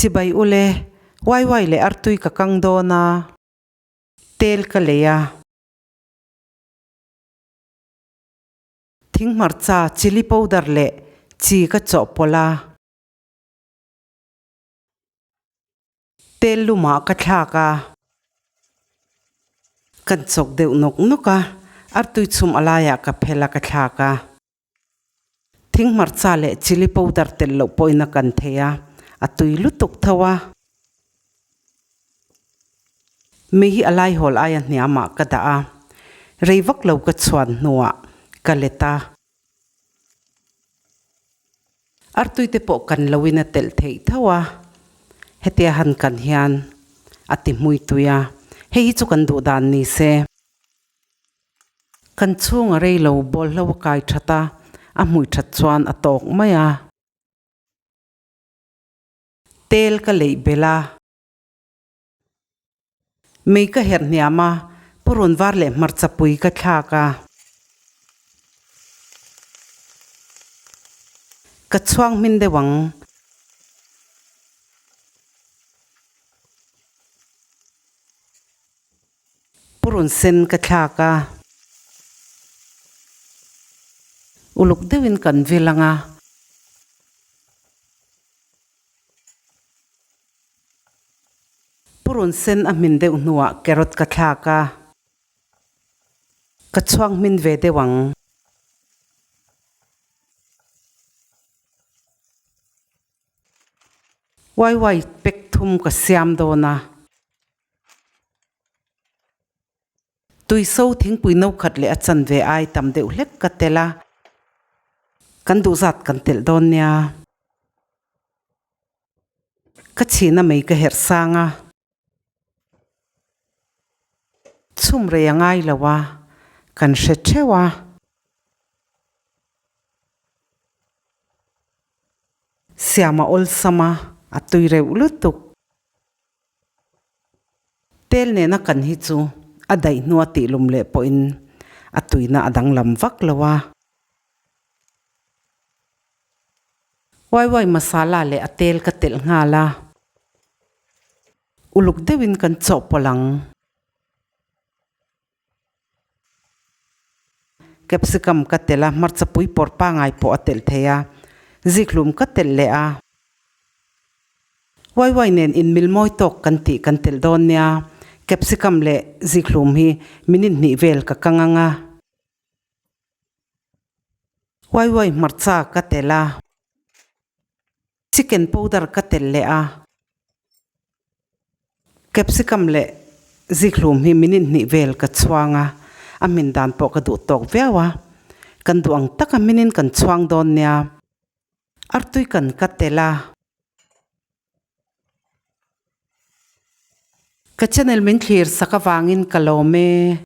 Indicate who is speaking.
Speaker 1: Chibai ule, waiwai leh artui ka kang dawn a, tel ka lei a. Thing hmarcha, chilli powder leh chi ka chawhpawlh a. Tel lumah ka thlak a, kan chawk deuh nawk nawk a, artui chhum a laiah ka phel a ka thlak a. Thing hmarcha leh chilli powder telh loh pawhin a kan thei a, a tui lutuk tho a. Mi hi a laihawl aia hniamah ka dah a, rei vak lo ka chhuan hnuah ka let a. Artui te pawh kan loin a telh theih tho a, hetia han kan hian a ti hmui tui a, hei hi chu kan duh dan ni se. Kan chhunga rei lo bawlhlo a kai that a, a hmui that chuan a tawk mai a. Tel ka leih belh a. Mei ka herh hniam a, purun var leh hmarcha pui ka thlak a. Ka chhuang hmin deuh ang. Purun sen ka thlak a. Uluk deuhin kan vil ang a. Purun sen a hmin deuh hnuah carrot ka thlak a, ka chhuang hmin ve deuh ang. Waiwai pack thum ka siam dawn a. Tuiso thingpui no khat leh a chanve ai tam deuh hlek ka tel a, kan duh zat kan telh dawn nia. Ka chhina mai ka herh sang a, chhum rei a ngai lo a, kan hre theuh a. Siam a awlsam a, a tui reuh lutuk. Tel nena kan hi chu a daih hnua tih lum leh pawhin a tuina a danglam vak lo a. Waiwai masala leh a tel ka telh nghal a, uluk deuhin kan chawhpawlh ang. Capsicum ka telh a, hmarcha pui pawr pangai pawh a telh thei a, zikhlum ka telh leh a. Waiwai nen inmil mawi tawk kan tih kan telh dawn nia, capsicum leh zikhlum hi minute hnih vel ka kang ang a. Waiwai hmarcha ka telh a, chicken powder ka telh leh a, capsicum leh zikhlum hi minute hnih vel ka chhuang a, a hmin dan pawh ka duh tawk viau a, kan duh ang taka hminin kan chhuang dawn nia, artui kan ka telh a. Ka channel min thlir sak avangin ka lawm e.